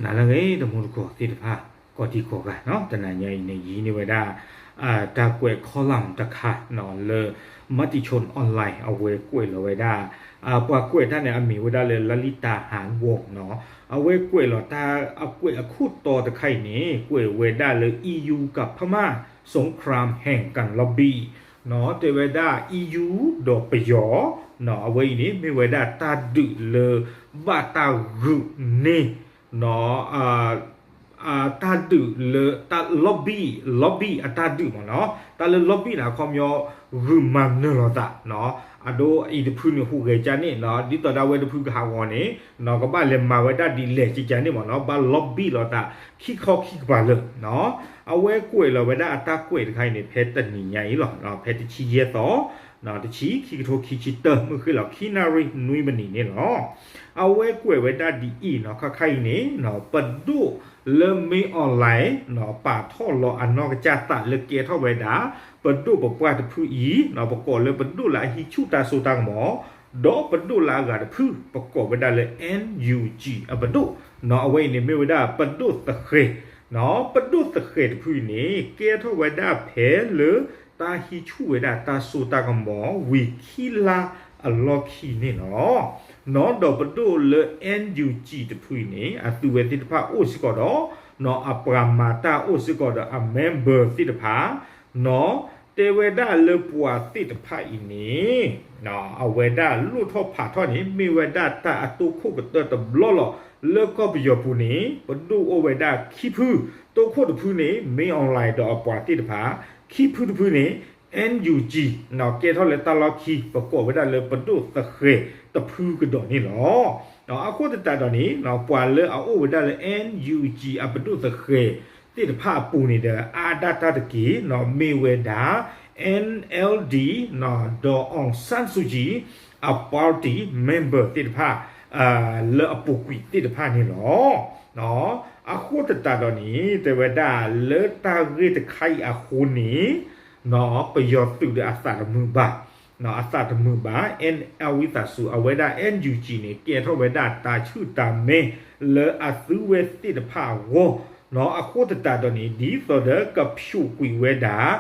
နၤလၢအဂ့ၤ တမူတကိးသ့ၣ်တဖၣ် ကိးဒံကိးဂၤနီၤ, တနၤညါအံၤန့ၣ် ယဟံးန့ၢ်ဝဲဒၣ် တၢ်ကွဲး column တခါနီၤ လၢ Matichon Online အဝဲကွဲးလီၤဝဲဒၣ် ပှၤကွဲးတၢ်န့ၣ် အမံၤဝဲဒၣ်လၢ လလံတၤဟၣ်ဝီၤနီၤ, အဝဲကွဲးလီၤတၢ်အကွဲးအခိၣ်တီတခါအံၤန့ၣ် ကွဲးဝဲဒၣ်လၢ EU ကဖမး สงครามแห่งการล็อบบี้ နီၤ, တဲဝဲဒၣ် EU ဒီးပယီၤ နီၤ, အဝဲအံၤန့ၣ် မ့ၢ်ဝဲဒၣ်တၢ်ဒုးလၢ ဘၣ်တၢ်ဂုာ်န့ၢ် နီၤ, တၢ်ဒုးလၢ တၢ် lobby, lobby အတၢ်ဒုးမ့ၢ်နီၤ, တၢ်လၢ lobby န့ၣ် အခီပညီ ဂုာ်မၤနၢၤလိာ်သးနီၤ, အဒိအံၤတဖုန့ၣ် ဟူးဂဲၤကန့ၣ်နီၤ, ဒ်သိးဒၣ်ဝဲတဖုကဟးဂီၤန့ၣ်နီၤ, ကဘၣ်လဲၤမၤဝဲဒၣ်ဒ်လဲၣ်ကကန့ၣ်မ့ၢ်နီၤ, ဘၣ် lobby လိာ်သး ခံခီခံကပၤလၢာ်နီၤ, အဝဲကွဲးလီၤဝဲဒၣ်အတၢ်ကွဲးတခါအံၤန့ၣ် ဖဲတနံၤညါအံၤလီၤ, ဖဲတဆံယဲၢ်သီ တဆံ ခံကထိခံဆံတၢ မုၢ်ဃ့ၢ်လီၤ ခံနၣ်ရံၣ်နွံမံးနံးန့ၣ်လီၤ. အဝဲကွဲးဝဲဒၣ်ဒ်အံၤနီၤ, ခါခါအံၤန့ၣ် ပဒိၣ်လၢ မင်းအောင်လှိုင် နီၤ, ပာ်ထီၣ်လီၤအနီၢ်ကစၢ်သးလၢကဲထီၣ်ဝဲဒၣ် ပဒိၣ်ပပှၢ်တဖုအံၤနီၤ, ပကိးလၢပဒိၣ်လၢအဟံးဆူၣ်တၢ်စိတၢ်ကမီၤ ဒီးပဒိၣ်လၢအဂၤတဖု ပကိးဝဲဒၣ်လၢ NUG အပဒိၣ်နီၤ, အဝဲအံၤန့ၣ်မ့ၢ်ဝဲဒၣ်ပဒိၣ်သဃဲၤနီၤ, ပဒိၣ်သဃဲၤတဖုအံၤန့ၣ် ကဲထီၣ်ဝဲဒၣ်ဖဲလၢ တၢ်ဟံးဆူၣ်ဝဲဒၣ်တၢ်စိတၢ်ကမီၤ ဝံၤခံလါအလီၢ်ခံန့ၣ်လီၤ. နီၤ, ဒီးပဒိၣ်လၢ NUG တဖုအံၤန့ၣ် အသုးဝဲသ့ၣ်တဖၣ်အိၣ်စ့ၢ်ကီးဒီး နီၤ, အပှၤမၤတၢ်အိၣ်စ့ၢ်ကီးဒီး အ member သ့ၣ်တဖၣ် နီၤ, တဲဝဲဒၣ်လၢပှၤသ့ၣ်တဖၣ်အံၤန့ၣ် အဝဲဒၣ်လိၣ်ထီၣ်ဖးထီၣ်န့ၣ် မ့ၢ်ဝဲဒၣ်တၢ်အတိခိၣ်ကတၢၢ်တဘျီလီၤ. လၢကီၢ်ပယီၤပူၤန့ၣ် ပဒိၣ်အိၣ်ဝဲဒၣ်ခံဖု, တိခိၣ်တဖုန့ၣ် မင်းအောင်လှိုင် ဒီးအပှၤသ့ၣ်တဖၣ်, ခံဖုတဖုန့ၣ် NUG နီၤ, ကဲထီၣ်လၢတၢ်လီၢ်ခံ ပကိးဝဲဒၣ်လၢပဒိၣ်သဃဲၤတဖုကဒီးန့ၣ်လီၤ. အဃိသတးဒီးန့ၣ် ပှၤလၢအအိၣ်ဝဲဒၣ်လၢ NUG အပဒိၣ်သဃဲၤသ့ၣ်တဖၣ်အပူၤန့ၣ်ဒီး အါဒၣ်တၢ်တက့ၢ်နီၤ, မ့ၢ်ဝဲဒၣ် NLD နီၤ, ဒီး အောင်ဆန်းစုကြည် အ party member သ့ၣ်တဖၣ် လၢအပူၤကွံာ်သ့ၣ်တဖၣ်န့ၣ်လီၤ. အဃိသတးဒီးန့ၣ် တဲဝဲဒၣ်လၢတၢ်ဂ့ၢ်တခါအံၤအဃိန့ၣ် ပယီၤသုးဒီးအသးတမုာ်ဘၣ်, အသးတမုာ်ဘၣ်, အဝံသးစူၤ အဝဲဒၣ် NUG န့ၣ် ကဲထီၣ်ဝဲဒၣ်တၢ်ဆူၣ်တၢ်မဲ လၢအသုဝဲသ့ၣ်တဖၣ်အဂီၢ်, အဃိသတးဒီးန့ၣ် ဒ်သိးဒီးကဖျိးကွံာ်ဝဲဒၣ်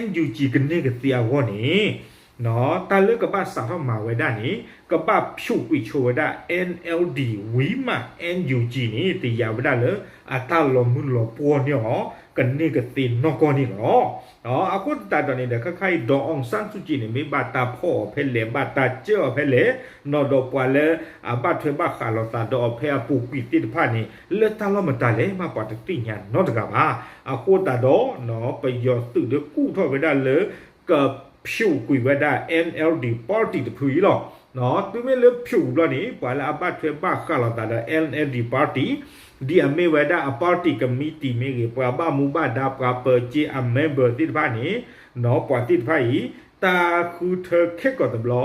NUG ကန့ၢ်ကသ့အဂီၢ်န့ၣ် တၢ်လၢကဘၣ်စးထီၣ်မၤဝဲဒၣ်န့ၣ် ကဘၣ်ဖျိးကွံာ်ဆိဝဲဒၣ် NLD ဝံၤမး NUG န့ၣ် တယာ်ဝဲဒၣ်လၢအတၢ်လီၤမုၢ်လီၤပှီၢ်န့ၢ်အီၤ ကန့ၢ်ကသ့နီၢ်ကီၢ်န့ၣ်လီၤ. အဃိသတးဒီးန့ၣ်ဒီး ခါခါအံၤ ဒီး အောင်ဆန်းစုကြည် န့ၣ် မ့ၢ်ဘၣ်တၢ်ဖီၣ်အီၤဖဲလဲၣ်, ဘၣ်တၢ်စၢအီၤဖဲလဲၣ်, နီၤ, ဒီးပှၤလၢအဘၣ်ထွဲဘၣ်ဃးလိာ်သးဒီးအီၤဖဲအပူၤကွံာ်သ့ၣ်တဖၣ်န့ၣ် လၢတၢ်လီၢ်မတၤလဲၣ်မး ပှၤတသ့ၣ်ညါနီတဂၤဘၣ်. အဃိသတးဒီး ပယီၤသုးဒီးကူၣ်ထီၣ်ဝဲဒၣ်လၢ ကဖျိးကွံာ်ဝဲဒၣ် NLD party တဖုအံၤလီၤ. တုၤမ့ၢ်လၢဖျိးကွံာ်ဘျီန့ၣ် ပှၤလၢအဘၣ်ထွဲဘၣ်ဃးလိာ်သးဒီး NLD party ဒ်အမ့ၢ်ဝဲဒၣ်အ party committee မ့ၢ်ဂ့ၤ, ပှၤဘၣ်မူဘၣ်ဒါ ပှၤပၢၤစ့အ member သ့ၣ်တဖၣ်န့ၣ် နီၤ, ပှၤသ့ၣ်တဖၣ်အံၤ တၢ်ဃုထၢခဲကိာ်တဘျီ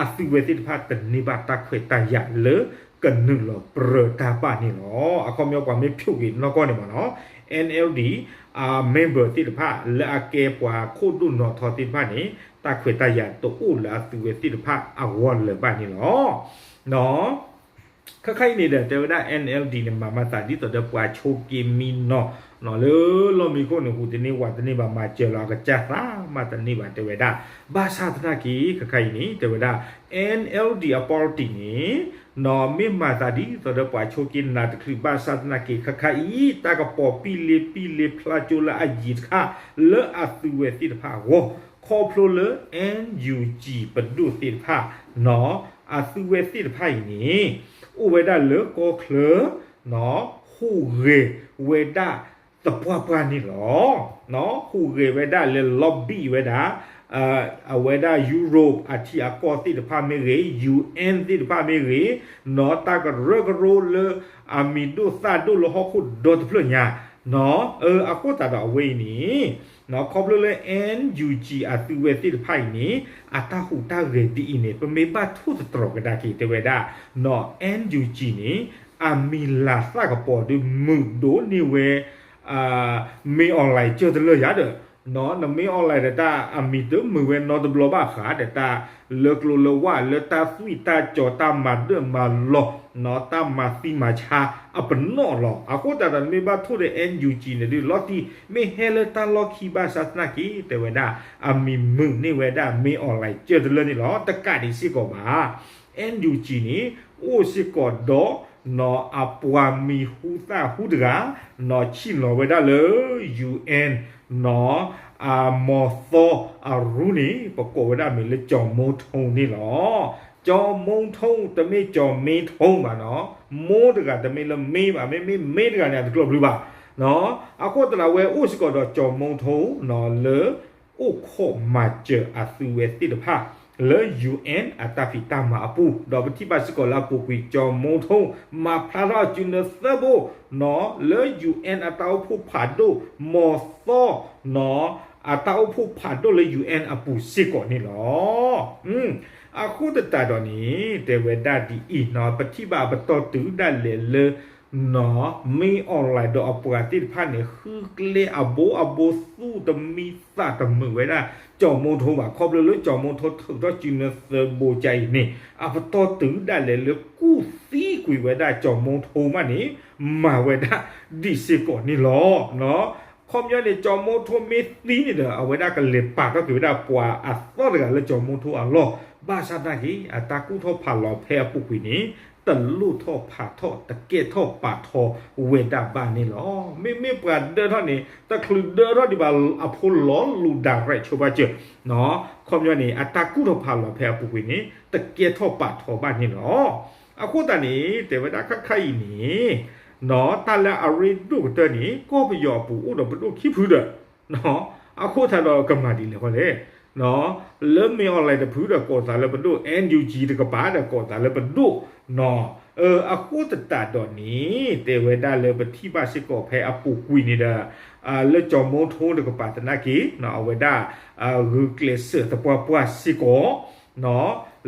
အသုဝဲသ့ၣ်တဖၣ်တန့ၢ်ဘၣ်တၢ်ခွဲးတၢ်ယာ်လၢ ကနုာ်လီၤပြၢတၢ်ဘၣ်န့ၣ်လီၤ. အခီပညီပှၤမ့ၢ်ဖျိးကွံာ်နီၢ်ကီၢ်န့ၣ်မ့ၢ်နီၤ, NLD အ member သ့ၣ်တဖၣ် လၢအကဲပှၤခိၣ်ဒိၣ်နီၢ်ထီသ့ၣ်တဖၣ်န့ၣ် တၢ်ခွဲးတၢ်ယာ်တအိၣ်လၢအသုဝဲသ့ၣ်တဖၣ်အဂီၢ်လၢၤဘၣ်န့ၣ်လီၤ. နီၤ, ခါခါအံၤန့ၣ်ဒီး တဲဝဲဒၣ် NLD န့ၣ် မၤမၤသးဒ်သိးဒီးပှၤဆိးက့မံနီၤ, နီၤ, လၢလီၢ်မံခိၣ်န့ၣ် ဟူးတန့ၢ် ဝးတန့ၢ်ဘၣ်, မၤစၢၤလီၤအကစၢ်သးမးတန့ၢ်ဘၣ် တဲဝဲဒၣ်. ဘၣ်ဆၣ်သနာ်က့ ခါခါအံၤန့ၣ် တဲဝဲဒၣ် NLD အ party န့ၣ် နီၤ, မ့ၢ်မၤသးဒ်သိးဒီးပှၤဆိးက့နးတချုး ဘၣ်ဆၣ်သနာ်က့ ခါခါအံၤ တၢ်ကပီၤပံၣ်လ့ပံၣ်လ့ဖျါကၠိလၢအယံၤတခါ လၢအသုဝဲသ့ၣ်တဖၣ်အဂီၢ် ခီဖျိလၢ NUG ပဒိၣ်သ့ၣ်တဖၣ် နီၤ, အသုဝဲသ့ၣ်တဖၣ်အံၤန့ၣ် အိၣ်ဝဲဒၣ်လၢကီၢ်ချၢ နီၤ, ဟူးဂဲၤဝဲဒၣ်သပှၢ်ပှၢ်န့ၣ်လီၤ. နီၤ, ဟူးဂဲၤဝဲဒၣ်လၢ lobby ဝဲဒၣ် အဝဲဒၣ် Europe အထံအကီၢ်သ့ၣ်တဖၣ်မ့ၢ်ဂ့ၤ, UN သ့ၣ်တဖၣ်မ့ၢ်ဂ့ၤ, နီၤ, တၢ်ကရၢကရိလၢအမံၤဒိၣ်သၣ်ဒိၣ်လၢဟီၣ်ခိၣ်ဒီတဖျၢၣ်ညါ, နီၤ, အဃိသတးဒီးအဝဲအံၤန့ၣ် နီၤ, ခီဖျိလၢ NUG အသုဝဲသ့ၣ်တဖၣ်အံၤန့ၣ် အတၢ်ဟူးတၢ်ဂဲၤဒ်အံၤန့ၣ် ပမ့ၢ်ဘၣ်ထိၣ်သတြီၤကဒါက့ၤ တဲဝဲဒၣ် နီၤ, NUG န့ၣ် အမံၤလၤသၣ်ကပီၤဒီးမုာ်ဒိၣ်န့ၢ်ဝဲ မင်းအောင်လှိုင် ကၢၢ်တလၢာ်ယၤဒီး နမ့ၢ် online ဒီးတၢ်အမံၤတမုာ်ဝဲနီတဘျီဘၣ်ဃးဒီးတၢ်လၢကျိလၢဝါလၢတၢ်သွံၣ်တၢ်စီၤတၢ်မၤဒၢၣ်မၤလီၤ တၢ်မၤသံမၤဆါအပနီၣ်လီၤ. အဃိသတးဒီးနမ့ၢ်ဘၣ်ထိၣ်ဒီး NUG န့ၣ်ဒုး လီၤတံၢ်မ့ၢ်ဟဲလၢတၢ်လီၢ်ခံဘၣ်ဆၣ်သနာ်က့ တဲဝဲဒၣ် အမံၤမုာ်န့ၢ်ဝဲဒၣ်မ့ၢ် online ကၢတလၢန့ၣ်လီၤ. တကးဒံးစ့ၢ်ကီးဘၣ် NUG န့ၣ် အိၣ်စ့ၢ်ကီးဒီး နီၢ်အပှၤမံၤဟူသၣ်ဟူတဂၤ နီၢ်ဆံၣ်လီၤဝဲဒၣ်လၢ UN နီၢ် အမီၤသီအရူန့ၣ် ပကိးဝဲဒၣ်မ့ၢ်လၢကၠီၤမိထိန့ၣ်လီၤ. ကၠီၤမိထိတမ့ၢ်ကၠီၤမ့ထိဘၣ်နီၢ်, မိတဂၤတမ့ၢ်လၢမ့ဘၣ်, မ့မ့ၢ်မ့တဂၤန့ၣ် အတကျိၣ်ဘျုးဘၣ်. အဃိသတးဒီးအဝဲအိၣ်စ့ၢ်ကီးဒီးကၠီၤမိထိနီၢ်လၢ အိၣ်ခိးမၤစၢၤအသုဝဲသ့ၣ်တဖၣ် လၢ UN အတၢ်ဖံးတၢ်မၤအပူၤ, ဒီးပထံၣ်ဘၣ်စ့ၢ်ကီးလၢအပူၤကွံာ် ကၠီၤမိထိ မၤဖျါထီၣ်အစုနၢသၢဘိ နီၢ် လၢ UN အတၢ်အိၣ်ဖှိၣ်ဖးဒိၣ် မီၤသီ နီၢ် အတၢ်အိၣ်ဖှိၣ်ဖးဒိၣ်လၢ UN အပူၤစ့ၢ်ကီးန့ၣ်လီၤ. အဃိသတးဒီးန့ၣ် တဲဝဲဒၣ်ဒ်အံၤနီၢ်, ပထံၣ်ဘၣ်အပတီၢ်တုၤဒၣ်လဲာ်လၢ နီၢ် မ့ၢ် online ဒီးအပှၤသ့ၣ်တဖၣ်န့ၣ် ဃုကျဲအဘိအဘိ သူၣ်တမံသးတမုာ်ဝဲဒၣ် ကၠီၤမိထိဘၣ်. ခီဖျိလၢကၠီၤမိထိ ထုးထီၣ်စုနၢသၢဘိကါအံၤန့ၣ် အပတီၢ်တုၤဒၣ်လဲာ်လၢကူၣ်သံကွံာ်ဝဲဒၣ်ကၠီၤမိထိမးန့ၣ် မၤဝဲဒၣ်ဒ်စ့ၢ်ကီးန့ၣ်လီၤ. ခီပညီန့ၣ် ကၠီၤမိထိမ့ၢ်သံန့ၣ်ဒီး အဝဲဒၣ်ကလဲၤပာ်ထီၣ်က့ၤဝဲဒၣ်ပှၤအသီတဂၤလၢကၠီၤမိထိအလီၢ်, ဘၣ်ဆၣ်သနာ်က့ အတၢ်ကူၣ်ထီၣ်ဖးလီၤဖဲအပူၤကွံာ်န့ၣ် တလိၣ်ထီၣ်ဖးထီၣ် တကဲထီၣ်ပာ်ထီၣ်ဝဲဒၣ်ဘၣ်န့ၣ်လီၤ. မ့မ့ၢ်ပှၤဒၢထီၣ်န့ၣ် တချုးဒၢထီၣ်ဒံးဘၣ်အဖိလီၤလူၤ direct ဆိဘၣ်စၢၤ, ခီပညီန့ၣ် အတၢ်ကူၣ်ထီၣ်ဖးလီၤဖဲအပူၤကွံာ်န့ၣ် တကဲထီၣ်ပာ်ထီၣ်ဘၣ်န့ၣ်လီၤ. အဃိသတးန့ၣ် တဲဝဲဒၣ်ခါခါအံၤန့ၣ် နီၢ် တၢ်လၢအရ့ဒိၣ်ကတၢၢ်န့ၣ် ကီၢ်ပယီၤအပူၤအိၣ်ဒီးပဒိၣ်ခံဖုဒီး အဃိသတးဒီးကမၤဒ်လဲၣ်ဃီလဲၣ်, လၢမ့ၢ် online တဖုဒီးကိးသးလၢပဒိၣ်, NUG တကပၤဒီးကိးသးလၢပဒိၣ်, အဃိသတးဒီးန့ၣ် တဲဝဲဒၣ်လၢပထံၣ်ဘၣ်စ့ၢ်ကီးဖဲအပူၤကွံာ်န့ၣ်ဒီး လၢကၠီၤမိထိတကပၤသနာ်က့ အဝဲဒၣ် ဂုာ်ကျဲးစၢးသပှၢ်ပှၢ်စ့ၢ်ကီး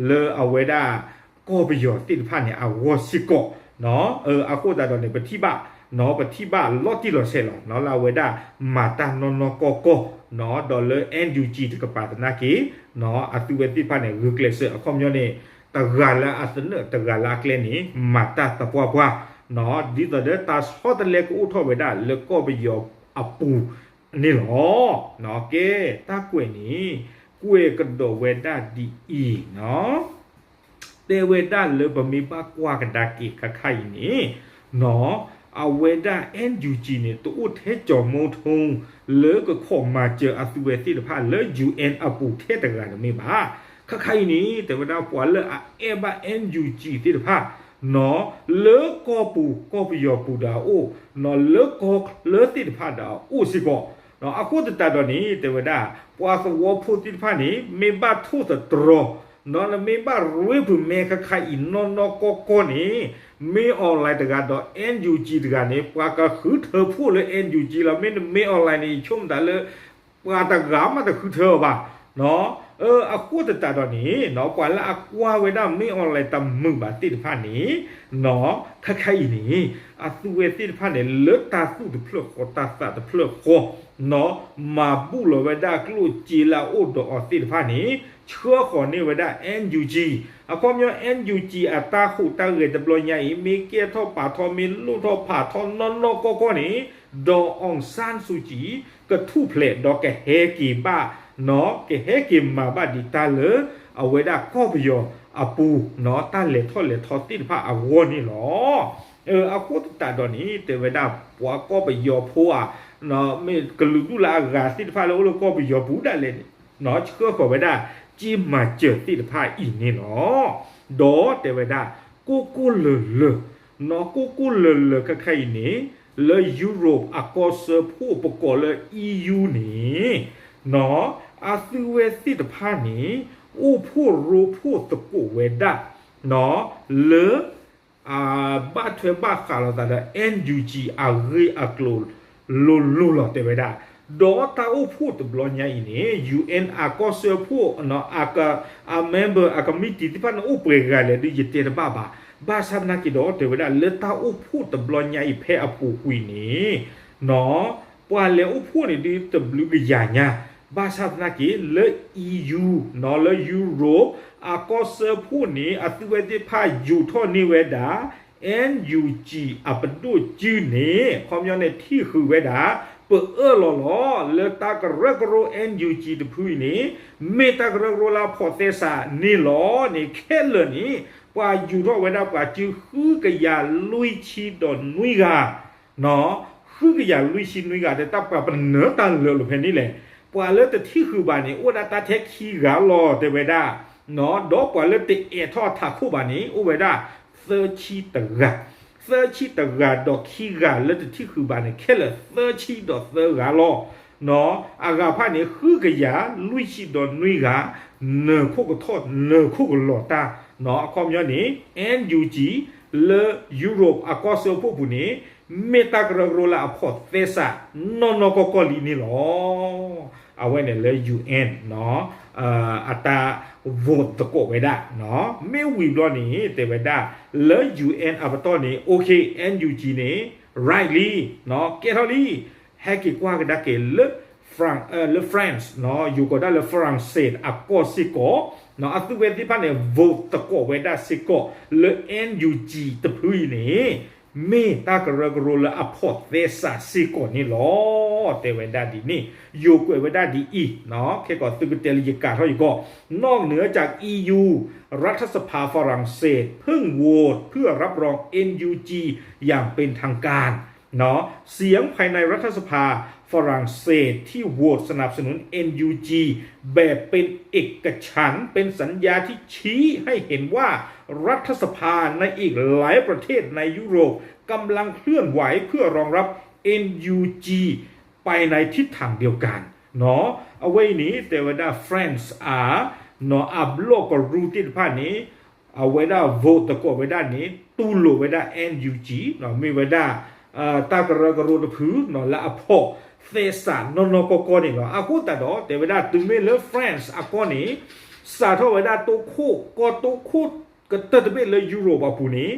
လၢအဝဲဒၣ် ကီၢ်ပယီၤသ့ၣ်တဖၣ်န့ၣ် အဂီၢ်စ့ၢ်ကီး, အဃိသတးဒီးန့ၣ် ပထံၣ်ဘၣ်, ပထံၣ်ဘၣ်လီၤတံၢ်လီၤဆဲးလီၤ လၢအဝဲဒၣ် မၤတၢ်နီၢ်နီၢ်ကီၢ်ကီၢ်, ဒီးလၢ NUG တကပၤသနာ်က့ အသုဝဲသ့ၣ်တဖၣ်န့ၣ် ဂုာ်ကျဲးစၢး အခီပညီန့ၣ် တဂၤလၢအသနၢၣ် တဂၤလၢအကျဲန့ၣ် မၤတၢ်သပှၢ်ပှၢ်, ဒ်သိးဒီးတၢ်ဆီတလဲကအိၣ်ထီၣ်ဝဲဒၣ်လၢကီၢ်ပယီၤအပူၤန့ၣ်လီၤ. ကဲ, တၢ်ကွဲးန့ၣ် ကွဲးကဒီးဝဲဒၣ်ဒ်အံၤ, တဲဝဲဒၣ်လၢပမ့ၢ်ဘၣ်ကွၢ်ကဒါက့ၤခါခါအံၤန့ၣ်, နီၢ် အဝဲဒၣ် NUG န့ၣ် တအိၣ်ထဲကၠီၤမိထိ လၢကခိးမၤစၢၤအသုဝဲသ့ၣ်တဖၣ်လၢ UN အပူၤထဲတဂၤတမ့ၢ်ဘၣ်. ခါခါအံၤန့ၣ် တဲဝဲဒၣ်ပှၤလၢအအဲၣ်ဘၣ် NUG သ့ၣ်တဖၣ် နီၢ် လၢကီၢ်ပူၤကီၢ်ပယီၤပူၤဒီးအအိၣ်, နီၢ် လၢကီၢ်လၢသ့ၣ်တဖၣ်ဒီးအအိၣ်စ့ၢ်ကီး, အဃိသတးဒီးန့ၣ် တဲဝဲဒၣ် ပှၤသဝီဖိသ့ၣ်တဖၣ်န့ၣ် မ့ၢ်ဘၣ်ထိၣ်သတြီၤ, နီၢ် နမ့ၢ်ဘၣ်ရ့ဖုးမဲခါခါအံၤနီၢ်နီၢ်ကီၢ်ကီၢ်န့ၣ် မ့ၢ် online တဂၤဒီး NUG တဂၤန့ၣ် ပှၤကဃုထၢဖှိၣ်လၢ NUG လီၤ. မ့ၢ်နမ့ၢ် online န့ၣ် ယဆိကမိၣ်သးလၢ ပှၤတဂၤမးတဃုထၢအီၤဘၣ်. အဃိသတးဒီးန့ၣ် နီၢ် ပှၤလၢအကွၢ်ဝဲဒၣ်မ့ၢ် online တမုာ်ဘၣ်သ့ၣ်တဖၣ်န့ၣ် နီၢ် ခါခါအံၤန့ၣ် အသုဝဲသ့ၣ်တဖၣ်န့ၣ် လၢတၢ်သူၣ်တဖျၢၣ်ဃီတၢ်သးတဖျၢၣ်ဃီ, နီၢ် မၤဘူၣ်လီၤဝဲဒၣ်ကျိၣ်စ့လၢအအိၣ်ဒီးအီၤသ့ၣ်တဖၣ်န့ၣ် ဆှၢဃီၤန့ၢ်ဝဲဒၣ် NUG အခီပညီ NUG အတၢ်ဟူးတၢ်ဂဲၤတဘျီညါအံၤ မ့ၢ်ကဲထီၣ်ပာ်ထီၣ် မ့ၢ်လိၣ်ထီၣ်ဖးထီၣ်နီၢ်နီၢ်ကီၢ်ကီၢ်န့ၣ် ဒီး အောင်ဆန်းစုကြည် ကထူၣ်ဖျဲးဒီးကဟဲက့ၤဘၣ်, နီၢ် ကဟဲက့ၤမၤဘၣ်ဒံးတၢ်လၢ အဝဲဒၣ်ကီၢ်ပယီၤအပူၤ, နီၢ် တၢ်လဲၤထီၣ်လဲၤထီသ့ၣ်တဖၣ်အဂီၢ်န့ၣ်လီၤ. အဃိသတးဒီးန့ၣ် တဲဝဲဒၣ်ပှၤကီၢ်ပယီၤဖိဧါ, မ့ၢ်ကလုာ်ဒူၣ်လၢအဂၤသ့ၣ်တဖၣ်လၢအိၣ်လၢကီၢ်ပယီၤပူၤဒၣ်လဲာ်န့ၣ် နီၢ် ဆှၢဃီၤဝဲဒၣ် က့မၤစၢၤသ့ၣ်တဖၣ်အံၤန့ၣ်လီၤ. ဒီးတဲဝဲဒၣ် ကိၢ်ကိၢ်လၢၤလၢၤ, နီၢ် ကိၢ်ကိၢ်လၢၤလၢၤခါခါအံၤန့ၣ် လၢ Europe အကီၢ်စၢဖှိၣ်ပကိးလၢ EU န့ၣ်, နီၢ် အသုဝဲသ့ၣ်တဖၣ်န့ၣ် အိၣ်ဖှိၣ်ရိဖှိၣ်သကိးဝဲဒၣ်, နီၢ် လၢ ဘၣ်ထွဲဘၣ်ဃးလိာ်သးဒီး NUG အဂ့ၢ်အကျိၤလိၤလိၤလီၤ တဲဝဲဒၣ်. ဒီးတၢ်အိၣ်ဖှိၣ်တဘျီညါအံၤန့ၣ် UN အကီၢ်စၢဖှိၣ် အ member အကမံးတံာ်သ့ၣ်တဖၣ်န့ၣ် အိၣ်ပှဲၤဂၤလဲၣ်ဒီး ယတဲတဘၣ်ဘၣ်. ဘၣ်ဆၣ်သနာ်က့ဒီး တဲဝဲဒၣ်လၢတၢ်အိၣ်ဖှိၣ်တဘျီညါအံၤဖဲအပူၤကွံာ်န့ၣ်, နီၢ် ပှၤလဲၤအိၣ်ဖှိၣ်န့ၣ်ဒုးတဘျုးကယၤညါ, ဘၣ်ဆၣ်သနာ်က့လၢ E U နီၤ လၢ Europe အကီၢ်စၢဖှိၣ်န့ၣ် အသုဝဲသ့ၣ်တဖၣ်ယူာ်ထီၣ်န့ၢ်ဝဲဒၣ် N U G အပဒိၣ်စုန့ၣ် ခီပညီန့ၣ်ထံၣ်ဃုာ်ဝဲဒၣ် ပအၢၣ်လီၤလီၤ လၢတၢ်ကရၢကရိ N U G တဖုအံၤန့ၣ် မ့ၢ်တၢ်ကရၢကရိလၢအဖိးသဲစးန့ၣ်လီၤန့ၣ် ခဲလၢာ်န့ၣ် ပှၤယူာ်ထီၣ်ဝဲဒၣ်ပှၤစုဃုကယၤလွံၢ်ဆံဒီးနွံဂၤ ဃုကယၤလွံၢ်ဆံနွံဂၤ တဲတၢ်ပှၤပနၢၤတၢ်လၢာ်လီၤဖဲန့ၣ်လဲၣ်. ပှၤလၢတထံၣ်ဃုာ်ဘၣ်န့ၣ် အိၣ်ဝဲဒၣ်တၢ်ထဲခံဂၤလီၤ တဲဝဲဒၣ်, ဒီးပှၤလၢတအဲၣ်ထီၣ်ထးခိၣ်ဘၣ်န့ၣ် အိၣ်ဝဲဒၣ်သၢဆံတဂၤ, သၢဆံတဂၤဒီးခံဂၤလၢတထံၣ်ဃုာ်ဘၣ်န့ၣ် ခဲလၢာ်သၢဆံဒီးသၢဂၤလီၤ. အဂၤတဖၣ်န့ၣ် ဃုကယၤလွံၢ်ဆံဒီးနွံဂၤ နၢၤခိၣ်ကထီၣ်နၢၤခိၣ်ကလီၤတၢ်, အခီပညီန့ၣ် N U G လၢ Europe အကီၢ်စၢဖှိၣ်ပူၤန့ၣ် မ့ၢ်တၢ်ကရၢကရိလၢအဖိးသဲစးနီၢ်နီၢ်ကီၢ်ကီၢ်လံန့ၣ်လီၤ. အဝဲန့ၣ်လၢ U N အတၢ် vote သကိးဝဲဒၣ်, မ့ၢ်ဝံၤဘျီန့ၣ် တဲဝဲဒၣ် လၢ U N အပတီၢ်န့ၣ် okay N U G န့ၣ် right လံ, ကဲထီၣ်လံ, ဟဲက့ၤကွၢ်ကဒါက့ၤလၢ လၢ France ယိၤကိးဒၣ်လၢ France အကီၢ်စ့ၢ်ကီး, အသုဝဲသ့ၣ်တဖၣ်န့ၣ် vote သကိးဝဲဒၣ်စ့ၢ်ကီး လၢ N U G တဖုအံၤန့ၣ် မ့ၢ်တၢ်ကရၢကရိလၢအဖိးသဲစးစ့ၢ်ကီးန့ၣ်လီၤ. တဲဝဲဒၣ်ဒ်န့ၣ်, ယိၤကွဲးဝဲဒၣ်ဒ်အံၤ, ခဲကီးသုကတဲလၢယကးထီၣ်ယကီၢ်, นอกเหนือจาก E U รัฐสภาฝรั่งเศสเพิ่งโหวตเพื่อรับรอง N U G อย่างเป็นทางการ เสียงภายในรัฐสภาฝรั่งเศสที่โหวตสนับสนุน N U G แบบเป็นเอกฉันท์ เป็นสัญญาที่ชี้ให้เห็นว่ารัฐสภาในอีกหลายประเทศในยุโรปกำลังเคลื่อนไหวเพื่อรองรับ N U G ไปในทิศทางเดียวกัน အဝဲအံၤန့ၣ် တဲဝဲဒၣ် France အ အဘျီၣ်ကရူၢ်သ့ၣ်တဖၣ်န့ၣ် အဝဲဒၣ် vote သကိးဝဲဒၣ်န့ၣ် တူၢ်လိာ်ဝဲဒၣ် N U G မ့ၢ်ဝဲဒၣ် တၢ်ကရၢကရိတဖု လၢအဖိးသဲစးနီၢ်နီၢ်ကီၢ်ကီၢ်န့ၣ်လီၤ. အဃိသတးဒီး တဲဝဲဒၣ်တုၤမ့ၢ်လၢ France အကီၢ်န့ၣ် စးထီၣ်ဝဲဒၣ်တိခိၣ် ကီၢ်တိခိၣ်ကတၢၢ်တဘ့ၣ်လၢ Europe အပူၤန့ၣ်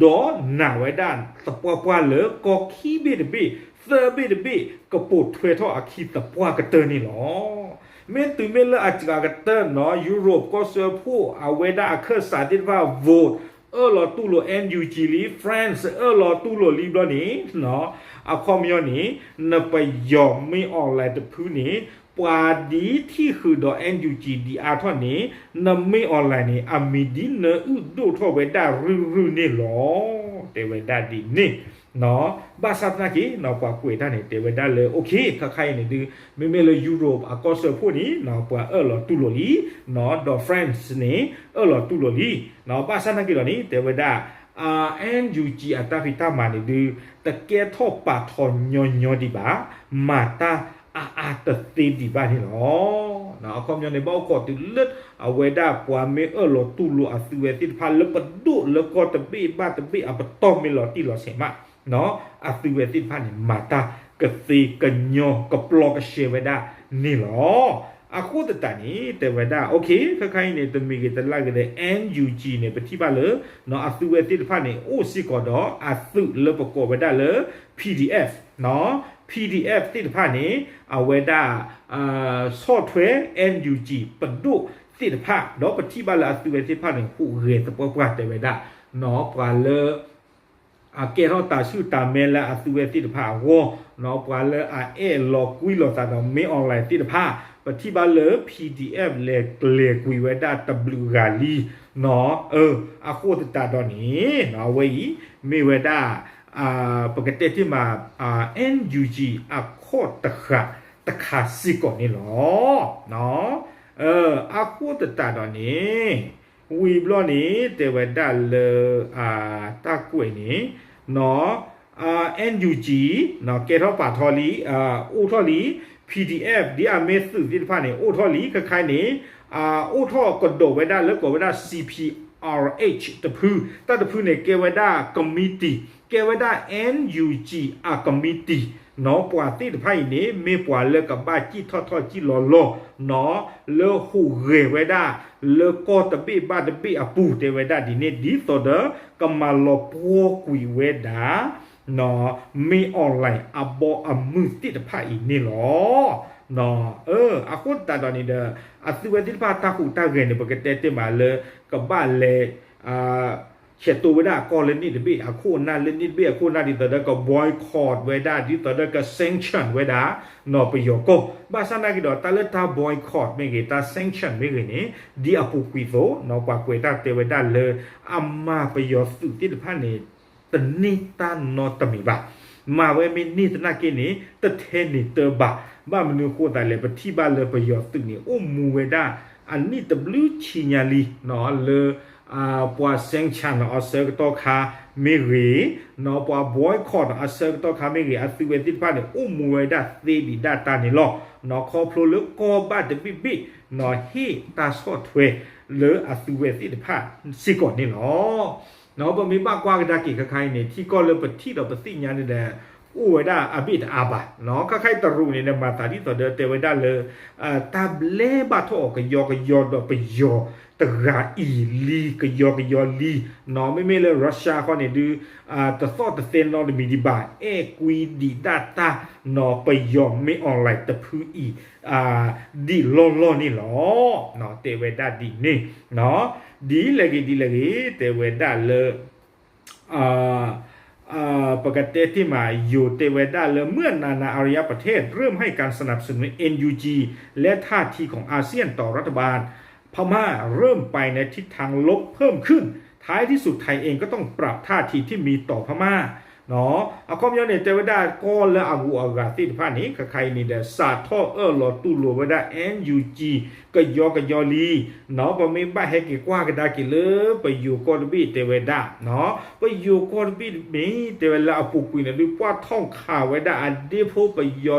ဒီးနာ်ဝဲဒၣ်သပှၢ်ပှၢ်လၢကီၢ်ခံဘ့ၣ်တဘ့ၣ် သၢဘ့ၣ်တဘ့ၣ် ကပိာ်ထွဲထီၣ်အခံသပှၢ်ကတၢၢ်န့ၣ်လီၤ. မ့ၢ်တုၤမ့ၢ်လၢအစှၤကတၢၢ်နီၤ Europe ကီၢ်စၢဖှိၣ် အဝဲဒၣ်အခၢၣ်စးသ့ၣ်တဖၣ် vote အၢၣ်လီၤတူၢ်လိာ် N U G လံ France အၢၣ်လီၤတူၢ်လိာ်လံဘျီန့ၣ် အခီပညီန့ၣ် နပယီၤမ့ၢ် online တဖုန့ၣ် ပှၤဒ်ထံၣ်ဃုာ်ဒီး N U G ဒံးအါထီၣ်န့ၣ် နမ့ၢ် online န့ၣ် အမံၤဒ်နအုၣ်ဒိၣ်ထီၣ်ဝဲဒၣ်ရုၢ်ရုၢ်န့ၣ်လီၤ. တဲဝဲဒၣ်ဒ်န့ၣ် ဘၣ်ဆၣ်သနာ်က့ ပှၤကွဲးတၢ်န့ၣ် တဲဝဲဒၣ်လၢ okay ခါခါအံၤန့ၣ်ဒုး မ့မ့ၢ်လၢ Europe အကီၢ်စၢဖှိၣ်န့ၣ် ပှၤအၢၣ်လီၤတူၢ်လိာ်လံ ဒီး France န့ၣ် အၢၣ်လီၤတူၢ်လိာ်လံ ဘၣ်ဆၣ်သနာ်က့ဒီးန့ၣ် တဲဝဲဒၣ် N U G အတၢ်ဖံးတၢ်မၤန့ၣ်ဒုး တကဲထီၣ်ပာ်ထီၣ်ညီညီဒံးဘၣ် မၤတၢ်အါအါတသ့ဒံးဘၣ်န့ၣ်လီၤ. အခီပညီန့ၣ် ဘၣ်အိၣ်ခိးတုၤလၢ အဝဲဒၣ်ပှၤမ့ၢ်အၢၣ်လီၤတူၢ်လိာ်အသုဝဲသ့ၣ်တဖၣ်လၢပဒိၣ်လၢကီၢ်တဘ့ၣ်ဘၣ်တဘ့ၣ်အပတီၢ်မ့ၢ်လီၤတံၢ်လီၤဆဲးမး အသုဝဲသ့ၣ်တဖၣ်န့ၣ် မၤတၢ်ကသ့ကညီကပျီကရှဲဝဲဒၣ်န့ၣ်လီၤ. အဃိသတးန့ၣ် တဲဝဲဒၣ် okay ခဲခါအံၤန့ၣ် တမံၤဂ့ၤတလၢ်ဂ့ၤဒီး N U G န့ၣ် ပထံၣ်ဘၣ်လၢ အသုဝဲသ့ၣ်တဖၣ်န့ၣ် အိၣ်စ့ၢ်ကီးဒီးအသုးလၢပကိးဝဲဒၣ်လၢ P D F, P D F သ့ၣ်တဖၣ်န့ၣ် အဝဲဒၣ် ဆီၣ်ထွဲ N U G ပဒိၣ်သ့ၣ်တဖၣ် ဒီးပထံၣ်ဘၣ်လၢအသုဝဲသ့ၣ်တဖၣ်န့ၣ် ဟူးဂဲၤသပှၢ်ပှၢ်တဲဝဲဒၣ် ပှၤလၢ အကဲထီၣ်တၢ်ဆူၣ်တၢ်မဲလၢအသုဝဲသ့ၣ်တဖၣ်အဂီၢ်, ပှၤလၢအအဲၣ်လီၤကွံလိာ်သးဒီး မင်းအောင်လှိုင် သ့ၣ်တဖၣ် ပထံၣ်ဘၣ်လၢ P D F လဲၤကျဲၤကွံာ်ဝဲဒၣ်တဘျုးဂၤလံ, အဃိသတးဒီးန့ၣ် အဝဲအံၤ မ့ၢ်ဝဲဒၣ် ပကတဲတ့ၢ်မး N U G အခီၣ်တဃာ်တခါစ့ၢ်ကီးန့ၣ်လီၤ. အဃိသတးဒီးန့ၣ် ဝံၤဘျီန့ၣ် တဲဝဲဒၣ်လၢ တၢ်ကွဲးန့ၣ် N U G ကဲထီၣ်ပာ်ထီၣ်လံ အိၣ်ထီၣ်လံ, P D F ဒ်အမ့ၢ်သုးသ့ၣ်တဖၣ်န့ၣ် အိၣ်ထီၣ်လံ, ခဲခါအံၤန့ၣ် အိၣ်ထီၣ်ကဒီးဝဲဒၣ်လၢကိးဝဲဒၣ် C P R H တဖု, တၢ်တဖုန့ၣ် ကဲဝဲဒၣ် committee ကဲဝဲဒၣ် N U G အ committee နီၢ် ပှၤသ့ၣ်တဖၣ်အံၤန့ၣ် မ့ၢ်ပှၤလၢကဘၣ်စံၣ်ထီၣ်ထီၣ်စံၣ်လီၤလီၤ နီၢ် လၢဟူးဂဲၤဝဲဒၣ် လၢကီၢ်တဘ့ၣ်ဘၣ်တဘ့ၣ်အပူၤ တဲဝဲဒၣ်ဒ်န့ၣ် ဒ်သိးဒီး ကမၤလီၤပှီၢ်ကွံာ်ဝဲဒၣ် မ့ၢ်အီၣ်လဲၣ်အဘီအမုၢ်သ့ၣ်တဖၣ်အံၤန့ၣ်လီၤ. အဃိသတးဒီးန့ၣ်ဒီး အသုဝဲသ့ၣ်တဖၣ်တၢ်ဟူးတၢ်ဂဲၤန့ၣ် ပကတဲတ့ၢ်မးလၢ ကဘၣ်လဲၤ ဆဲးတိဝဲဒၣ်အကီၢ်လၢန့ၣ်တဘ့ၣ်အခိၣ်အနၢ် လၢန့ၣ်တဘ့ၣ်အခိၣ်အနၢ် ဒ်သိးဒီးက boycott ဝဲဒၣ် ဒ်သိးဒီးက sanction ဝဲဒၣ် နီၢ်ပယီၤကီၢ် ဘၣ်ဆၣ်နာ်က့ဒီး တၢ်လၢတၢ် boycott မ့ၢ်ဂ့ၤ တၢ် sanction မ့ၢ်ဂ့ၤန့ၣ် ဒ်အပူၤကွံာ်အသိး နီၢ်ပှၤကွဲးတၢ်တဲဝဲဒၣ်လၢ အမၤပယီၤသုးသ့ၣ်တဖၣ်န့ၣ် တန့ၢ်တၢ်နီတမံၤဘၣ်. မၤဝဲမ့ၢ်န့ၢ်သနာ်က့န့ၣ် တထဲန့ၣ်တၢ်ဘၣ်. ဘၣ်မနုၤအဃိသတးလဲၣ် ပထံၣ်ဘၣ်လၢပယီၤသုးန့ၣ် အိၣ်မူဝဲဒၣ် အနံၣ်တဘျုးဆံညါလံ လၢ ပှၤ sanction အဆၢကတီၢ်ခါမ့ၢ်ဂ့ၤ, နီၢ်ပှၤ boycott အဆၢကတီၢ်ခါမ့ၢ်ဂ့ၤ အသုဝဲသ့ၣ်တဖၣ်န့ၣ် အိၣ်မူဝဲဒၣ်သ့ဒံးဒၣ်တၢ်န့ၣ်လီၤ. နီၢ်ခီဖျိလၢကီၢ်ဘၣ်တဘ့ၣ်ဘ့ၣ် နီၢ်ဟ့ၣ်တၢ်ဆီၣ်ထွဲလၢအသုဝဲသ့ၣ်တဖၣ်စ့ၢ်ကီးန့ၣ်လီၤ. နီၢ်ပမ့ၢ်ဘၣ်ကွၢ်ကဒါက့ၤခဲခါအံၤန့ၣ် ထံကီၢ်လၢပထံၣ်ဒီးပသ့ၣ်ညါန့ၣ်ဒီး အိၣ်ဝဲဒၣ်အဘ့ၣ်တအါဘၣ်. နီၢ်ခဲခါအံၤတရူးန့ၣ်ဒီး မၤသးဒ်သိးဒီးတဲဝဲဒၣ်လၢ တၢ်ဘျဲဘၣ်ထီၣ်အီၤကယီကယီဒီးပယီၤတဂၤအံၤလံ ကယီကယီလံ. နီၢ်မ့မ့ၢ်လၢ Russia ခီန့ၣ်ဒုး တသီၣ်တသဲနီတမံၤဒံးဘၣ် အဲၣ်ကွံဒံးဒၣ်တၢ် နီၢ်ပယီၤမ့ၢ်အီၣ်လဲၣ်တဖု အံၤ ဒ်လီၢ်လီၢ်န့ၣ်လီၤ. တဲဝဲဒၣ်ဒ်န့ၣ် ဒ်လဲၣ်ဂ့ၤဒ်လဲၣ်ဂ့ၤ တဲဝဲဒၣ်လၢ ပကတဲတ့ၢ်မး ယိၤတဲဝဲဒၣ်လၢ เมื่อนานาอารยประเทศเริ่มให้การสนับสนุน เอ็นยูจี และท่าทีของอาเซียนต่อรัฐบาลพม่าเริ่มไปในทิศทางลบ เพิ่มขึ้น ท้ายที่สุดไทยเองก็ต้องปรับท่าทีที่มีต่อพม่า အခီပညီန့ၣ် တဲဝဲဒၣ်ကီၢ်လၢအဂုၤအဂၤသ့ၣ်တဖၣ်န့ၣ် ခဲခါအံၤန့ၣ်ဒီး စးထီၣ်အၢၣ်လီၤတူၢ်လိာ်ဝဲဒၣ် NUG ကယီကယီလံ. နီၢ်ပမ့ၢ်ဘၣ်ဟဲက့ၤကွၢ်ကဒါက့ၤလၢ ပယိၤကီၢ်တဘ့ၣ်တဲဝဲဒၣ် ပယိၤကီၢ်တဘ့ၣ်မ့ၢ် တဲဝဲလၢအပူၤကွံာ်န့ၣ်ဒုး ပှၢ်ထီၣ်ခးဝဲဒၣ်အဒ့ဖိပယီၤ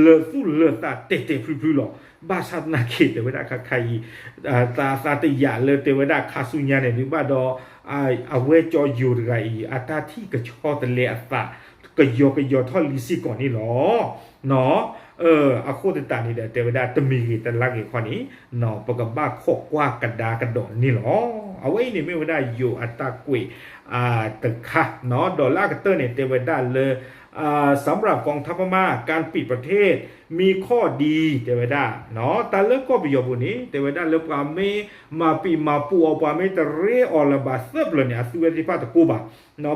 လၢာ်သူၣ်လၢာ်သးတဲာ်တဲာ်ဖျုဖျုလီၤ. ဘၣ်ဆၣ်သနာ်က့ တဲဝဲဒၣ်ခဲခါအံၤ သးသးတယာ်လၢတဲဝဲဒၣ်ခါဆူညါန့ၣ်ဒုးဘၣ်ဒီး အဝဲကၠီယိၤတဂၤအံၤ အတၢ်ထံၣ်ကဆီတလဲအသး ကယီကယီထီၣ်လံစ့ၢ်ကီးန့ၣ်လီၤ. အဃိသတးန့ၣ်ဒီး တဲဝဲဒၣ်တမံၤဂ့ၤတလါဂ့ၤခီန့ၣ် ပကဘၣ်ခိးကွၢ်ကဒါကဒီးန့ၣ်လီၤ. အဝဲအံၤန့ၣ်မ့ၢ်ဝဲဒၣ်ယိၤအတၢ်ကွဲးတခါ ဒီးလၢအကတၢၢ်န့ၣ် တဲဝဲဒၣ်လၢ สำหรับกองทัพพม่า การปิดประเทศ มีข้อดี တဲဝဲဒၣ် တၢ်လၢကီၢ်ပယီၤပူၤန့ၣ် တဲဝဲဒၣ်လၢပှၤမ့ၢ်မၤပံာ်မၤပူၤအီၤ ပှၤမ့ၢ်တရ့အီၤလၢၤဘၣ်သၢပျၢၤန့ၣ် အသုဝဲသ့ၣ်တဖၣ်တကိးဘၣ်.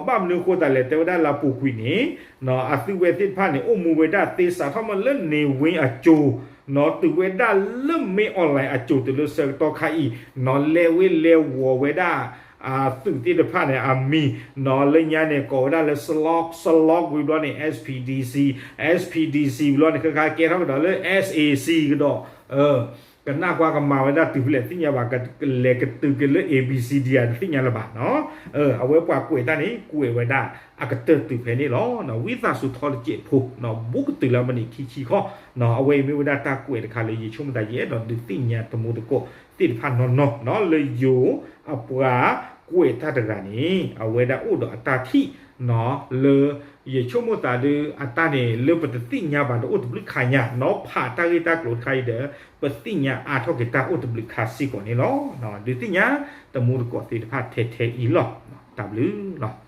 ဘၣ်မနုၤအဃိသတးလဲၣ် တဲဝဲဒၣ်လၢအပူၤကွံာ်န့ၣ် အသုဝဲသ့ၣ်တဖၣ်န့ၣ် အိၣ်မူဝဲဒၣ်သ့စးထီၣ်မးလၢ နေဝင်း အစိၤ တုၤဝဲဒၣ်လၢ မင်းအောင်လှိုင် အစိၤတုၤလၢဆၢကတီၢ်ခါအံၤ လဲၤဝ့ၤလဲၤဝီၤဝဲဒၣ် သုးသ့ၣ်တဖၣ်န့ၣ် အမံၤ လၢညါန့ၣ် ကိးဝဲဒၣ်လၢ စလီး စလီး ဝံၤဘျီန့ၣ် SPDC SPDC ဝံၤဘျီန့ၣ် ခဲခါကဲထီၣ်ကဒီးလၢ SAC ကဒီး ကနၣ်ကွၢ်ကမၤဝဲဒၣ်တုၤဖဲလဲၣ်သ့ၣ်ညါဘၣ် ကလဲၤကတုၤက့ၤလၢ A B C D ဧါ တသ့ၣ်ညါလၢၤဘၣ်. အဝဲပှၤကွဲးတၢ်န့ၣ် ကွဲးဝဲဒၣ်အကတၢၢ်တုၤဖဲန့ၣ်လီၤ. ဝံသးစူၤထီတစဲးဖိ ဘူးကတုၤလၢမံးနံးခံဆံခီ အဝဲအံၤမ့ၢ်ဝဲဒၣ်တၢ်ကွဲးတခါလၢယဆိကမိၣ်သး ယအဲၣ်ဒိးဒုးသ့ၣ်ညါတမူတကိးသ့ၣ်တဖၣ်နီၢ်နီၢ် လၢယိၤအပှၤကွဲးတၢ်တဂၤန့ၣ် အဝဲဒၣ်အိၣ်ဒီးအတၢ်ထံၣ် လၢယဆိကမိၣ်သးဒုး အတၢ်န့ၣ် လၢပတသ့ၣ်ညါဘၣ်ဒီးအိၣ်တဘျုးခါညါ နီၢ်ဖးတၢ်ဂ့ၢ်တၢ်ကျိၤတခါအံၤဒီး ပသ့ၣ်ညါအါထီၣ်က့ၤတၢ်အိၣ်တဘျုးခါစ့ၢ်ကီးန့ၣ်လီၤ. ဒုးသ့ၣ်ညါတမူတကိးသ့ၣ်တဖၣ်ထဲထဲအံၤလီၤ. တၢ်ဘျုးလီၤ.